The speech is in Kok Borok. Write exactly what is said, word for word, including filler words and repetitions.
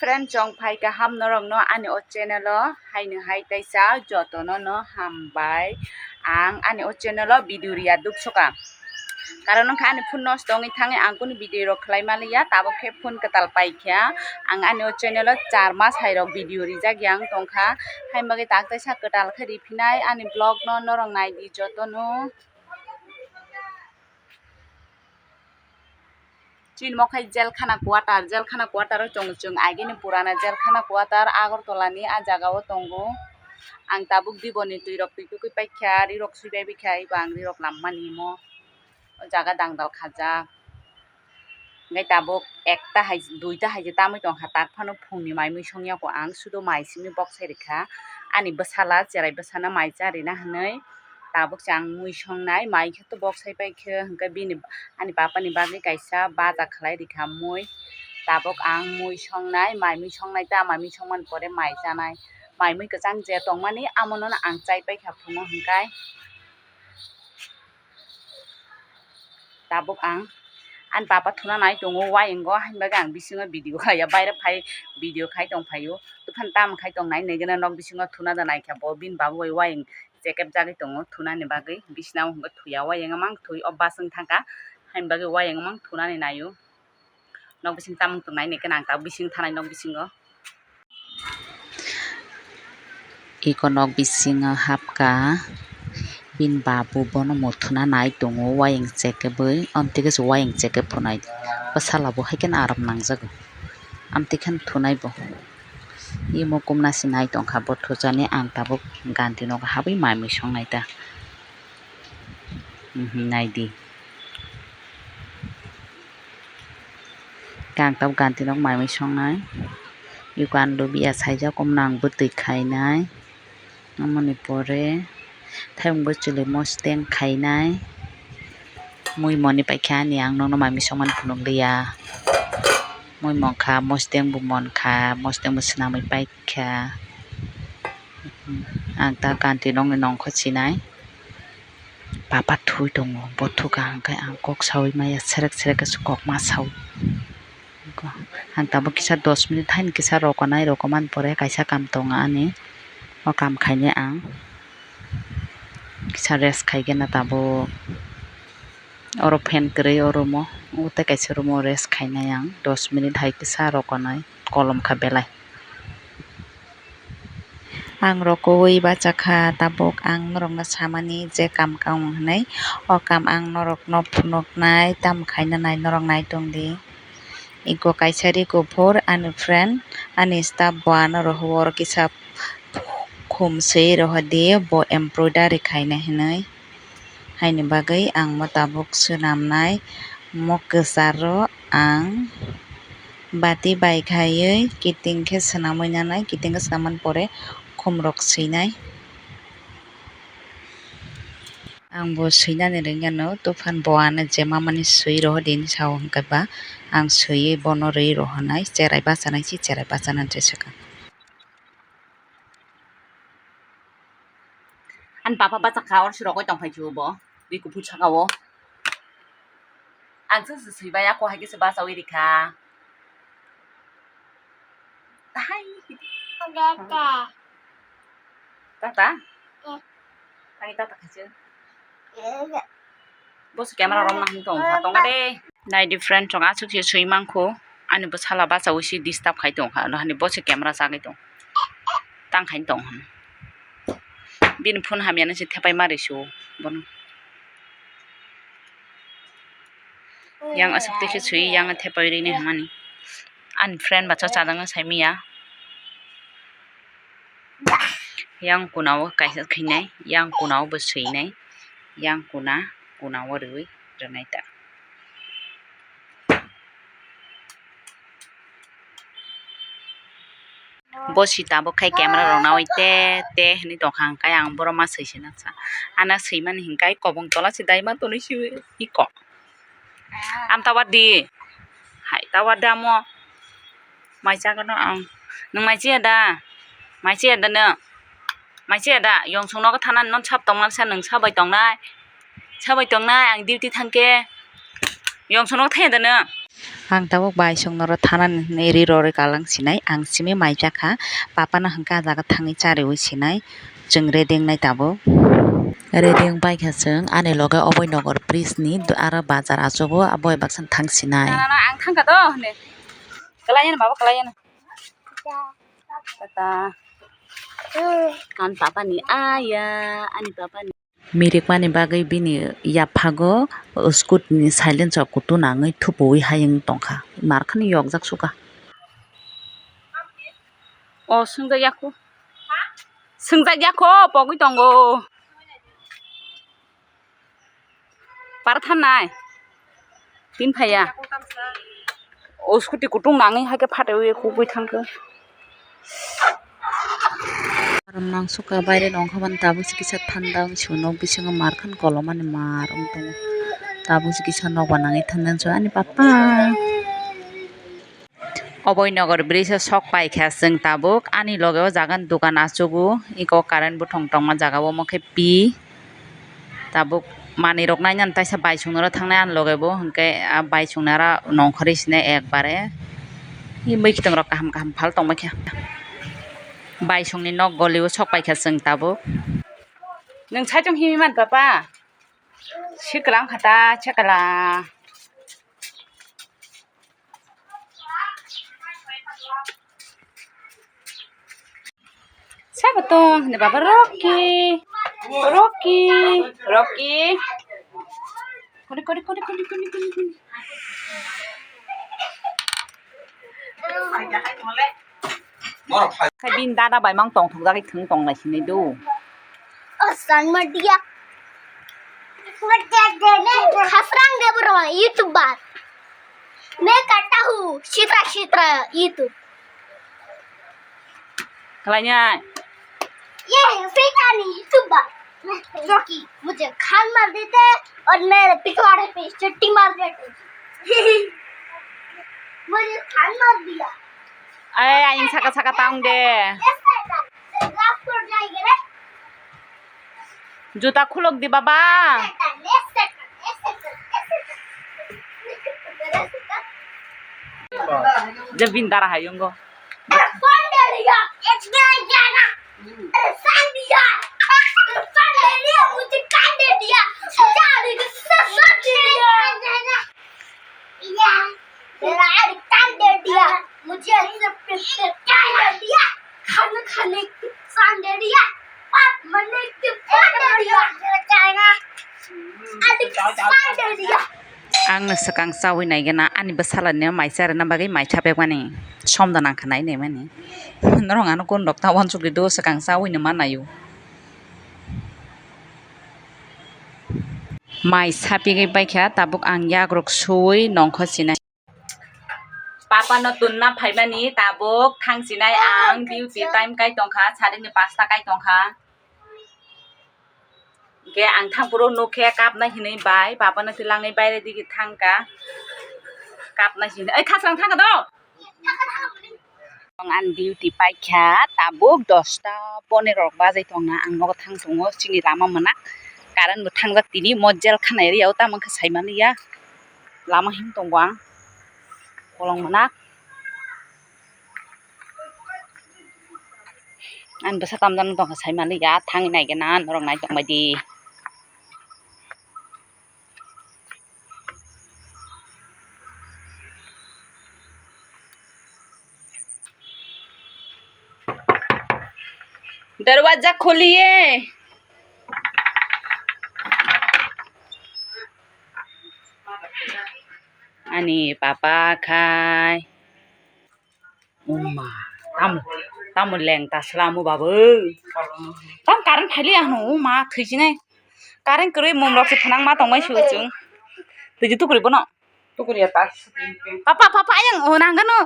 Friend, chong phai kaham norokno ani o channel o haino hai taisa jotono no hambai. Ang ani o channel o video riya duksoka. Karon wngkha ani phone nosto wngwi thangwi ang kunu video rok khlai maliya, tabuk khe phone kwtal paikha. Ang ani o channel o char mas hai rok video rijak yang tongkha. Haini bagwi tak taisa kwtal khe riphinai ani vlog no norok naidi jotono. Chini mo khai jelkhana quarter, jelkhana quarter o tongo chwng, agini purana jelkhana quarter Agartala ni ah jaga o tongo. Ang tabuk diboni twi rok twi tugwi paikha, ri rok swi bai bikha, ebo ang ri rok lammani mo o jaga dangdal khajak. Hingke tabuk ekta hai, duita hai je tamoi tongkha, tak phano phungni mai mui songya kho ang, sudo mai simi boksai rikha. Ani bwsala, cherai bwsano mai charina hinui tabuk se ang mui songnai, mai khe to boksai paikhe, hingke bini, ani papani bagwi kaisa baja khlai rikha mui. Tabuk ang mui songnai, mai mui songnai ta, mai mui songmani pore mai chanai. Mai mui kwchang je tongmani, amono ang chai paikha phungo hingkai. Tabuk ang ani papa thuna nai tongo wayung o, haini bagwi ang bisingo video khaiya, baire phai video khai tong phaio. Tufan tam khai tong nai, nai gana nok bisingo thuna da naikha bo, bini babu bai wayung chekep jagwi tongo thunani bagwi, bisina o hwnba thuya, wayung o mang thui o bus wng thangkha, haini bagwi wayung o mang thunani naio. Nok bising tamung tongnai ni gwnang, tabuk bising thanai nok bisingo. Iko nok bisingo hapkha, bini babu bono muthuna nai tongo, wayung chekebwi, amtwi khe se wayung chekep phunai, bwsala bo hai kheno aram nangjago, amtwi kheno thunai bo. Imo kumna se nai tongkha, bo thuchani ang tabuk ganti nogo habwi mai mui songnai ta. Mhm, naidi. Khe ang tabuk ganti nok mai mui songnai. Yukan lubiya saijak, omno ang bwtwi khainai. Amoni pore thayung bwchwlwi mosteng khainai. Mui moni paikha ani, ang nokno mai mui songmani phunukliya. Mui monkha, mosteng bo monkha, mosteng bo swnamwi paikha. Ang ta ganti nokni nongkho sinai. Papa thui tongo, bo thukha hwnkhe ang kok saui maya, serek serek khe kok ma sao. Ang tabuk kisa dos minute haino kisa rokonai, rokomani pore kaisa kam tongo ani, o kam khainai ang kisa rest khaigena tabuk. Oro fan kwrwi o room o, o tei kaisa room o rest khainai ang, dos minute hai kisa rokonai, kolom kha belai. Ang rokoui bachakha, tabuk ang norokno samani je kam kaung hwnwi, o kam ang norokno phunuknai, tamo khaina nai norok nai tongdi. Iko kaisa ri kuphur ani friend, ani staff bo ano rohor kisa khum swi rohordi, bo embroidery khaina hinwi. Haini bagwi ang mo tabuk swnamnai, mo kwcharo ang bati bai khaiwi kiting khe swnamwi nanai, kiting khe swnamani pore khumrok swinai. Ang bo swinani ringya no, tufan bo ano je mamani swi rohordi hinwi sao hwnkhe ba, ang swiwi bono rwi rohornai, cherai bachanai se, cherai bachanani se swkang. Ani papa bachakha, oro se rogwi tongphai sio bo, twi kuphur saka o. Ang se swi bai ya, ko hai khe se bachawi rikha. Hai. Tata? Ani tata khaise. Bo se camera rom nang tong kha tong de. Nai di friend, chwng aswk se swi mankho. Ani bwsala bachawi se disturb khai tong kha. Ano hani bo se camera chagwi tong. Tang khai tong hwn. Bini phone hamya no se thepai ma rw sio bono. Yang aswk twi khe swi, yang thepai rw ni hwnmani. Ani friend bacha chadang no sai manya. Yang kuna o kaisa khainai, yang kuna o bo swinai, yang kuna, kuna o rwui rwnai ta. Bo si tabuk khai camera rok nawi te te hinwi tongkha, hwnkhe ang borok ma swi se nang sa. Ana swimani hwnkhe kobong tola se dai ma tonwi si iko. Am tawar di. Hai, tawar di amo. Mai chagano ang. Nwng mai chiya da? Mai chiya da nwng? Mai chiya da? Yongsong nogo thana non sab tongmani sa nwng sabai tongnai. Sabai tongnai ang duty thangkhe. Yongsong nogo thaya da nwng? Ang tabuk bai songno ro thanani hinwi ri rori kalang sinai, ang simi mai chakha, papa no hwnkhe ah jaga thangwi chariwi sinai, chwng ready wngnai tabuk. Ready wng paikha chwng ani loge Oboi Nogor bridge ni aro bazar achugo, abo bai baksa thang sinai. Na, na, na, ang thangkha do hwnwi. Kwlai ano baba, kwlai ano. Tata. Kan papa ni aya, ani papa ni. Mirikmani bagwi bini yaphago scooty ni silence o kutu nangwi thupuwi hayung tongkha. Markhani yokjak suka. O swngjak yakho. Swngjak yakho, pogwi tongo. Par thanai. Tin phaiya. O scooty kutung nangwi haikhe phatewi kubui thangkhe. Aram nang suka baire nongkha ban tabuk se kisa thanda wngsi nok bisingo markhan kolomani mar wng tongo. Tabuk se kisa nokba nangwi thanda wngsi ani papa. Oboi Nogor bridge o sok paikha chwng tabuk. Ani loge o jaga ni dokan achugo. Eko current bothong tongma jaga o omo khe pi. Tabuk manwi rok nainani taisa bai songno ro thangnai ani loge bo, hwnkhe ah bai songno aro nongkhorwi sinai ekbare. Ih, mwkhwtwng rok kaham kaham phal tongbaikha. Bai songni nok goli o sok paikha chwng tabuk. Nwng saichung himwi man papa? Sikla wngkha ta, sikla. Sabo tong, ni baba Rocky, Rocky, Rocky. Kori, kori, kori. Khai bini dada bai mang tongthok jagwi thwng tonglai sinai do. O san ma dia. Khasrang de bro, YouTuber. मैं करता हूँ, सीधा सीधा YouTube। Khlai nai. ये फ्री का नहीं, YouTuber। Rocky, मुझे खान मार देते और मेरे पिछवाड़े पे चट्टी मार देते। मुझे खान मार दिया। Ai, ai, saka saka tang de. Juta khulok di baba. Je bin dara hayungo. मुझे सिर्फ प्यार दिया, खाना खाने की सांस दे दिया, बात मानने की बात दे दिया, अभी सांस दे दिया। Ang no swkang chawi nai gana ani bwsala ni mai cha rwna bagwi mai cha pekmani som da nang kha nai nai mani. Norok ano kun rok ta uansuk di do swkang chawi no ma nai o. Mai sapigwi paikha, tabuk ang yagrok sui nongkho sinai. Papa no tunna phaimani tabuk thang sinai ang duty time kai tongkha, sarini pasta kai tongkha. Hingke ang thangphuru nukhe kapna hinwi bai papa no twlangwi baire digi thangkha, kapna hinwi, oi khasrang thangkha do. Ang ani duty paikha, tabuk dosta ponerok bajai tongna ang nogo thang tongo, chini lama mwnak, current bo thangjak tini, mo jel khana area o, tamo khe saimani ya, lama him tongo ang, bolong mwnak. Ani bwsa tamjani tongkha saimani ya, thangwi naigena norok nai tongbaidi. दरवाजा खोलिए। Ani papa khai. Uma, tamo, tamo leng ta selamo babu. Tam current phaili ano uma thwijinai. Current kwrwi mum rok se phnang ma tongmai su chwng. Twijli tukuri bono. Tukuri ya ta. Papa, papa, ayang, oh, nang gano.